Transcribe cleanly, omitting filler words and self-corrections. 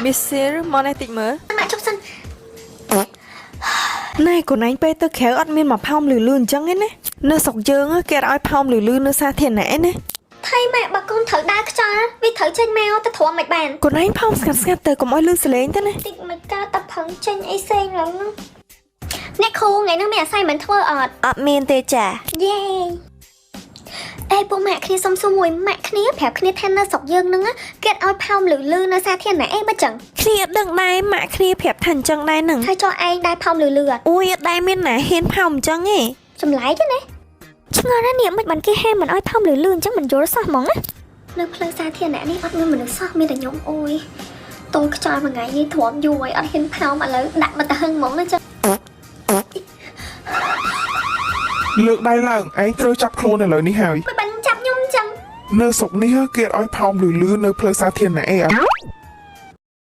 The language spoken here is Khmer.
មីស៊ីលមកនេះតិចមើល ម៉ាក់ជប់សិន ណែកូនឯងពេលទៅក្រៅអត់មានមកផោមលឺលឺអញ្ចឹងឯណានៅស្រុកយើងគេអត់ឲ្យផោមលឺលឺនៅសាធារណៈឯណា ថៃម៉ាក់បើកូនត្រូវដើរខ្យល់វាត្រូវចេញមកទៅទ្រាំមិនបាន កូនឯងផោមស្ងាត់ស្ងាត់ទៅកុំឲ្យលឺសលេងទៅណា តិចមិនកើតតែផឹងចេញអីសេងឡើងហ្នឹងអ្នកគ្រូថ្ងៃហ្នឹងមានអាស័យមិនធ្វើអត់ អត់មានទេចា យេអេពួកម៉ាក់គ្នាសុំសួរមួយម៉ាក់គ្នាប្រាប់គ្នាថានៅស្រុកយើងហ្នឹងគេអត់ឲ្យផោមលឺលឺនៅសាធារណៈអីបើចឹង គ្នាអត់ដឹងដែរម៉ាក់គ្នាប្រាប់ថាអញ្ចឹងដែរហ្នឹង ហើយចុះឯងដែរផោមលឺលឺអត់ អូយអត់ដែរមានណាហ៊ានផោមអញ្ចឹងឯង ចម្លែកទេណាឆ្ងល់ណាស់នេះមិនបានគេហាមមិនឲ្យផោមលឺលឺអញ្ចឹងមិនយល់សោះហ្មងណានៅផ្លូវសាធារណៈនេះអត់មានមនុស្សសោះមានតែខ្ញុំអូយតូលខ្យល់មួយថ្ងៃនេះទ្រាំយូរហើយអត់ហ៊ានផោមឥឡូវដាក់មកទៅហឹងហ្មងណាចឹង លើកដៃឡើងឯងត្រូវចាប់ខ្លួនឥឡូវនេះហើយ មិនបានចាប់ខ្ញុំអញ្ចឹង នៅស្រុកនេះគេអត់ឲ្យផោមលឺលឺនៅផ្លូវសាធារណៈឯង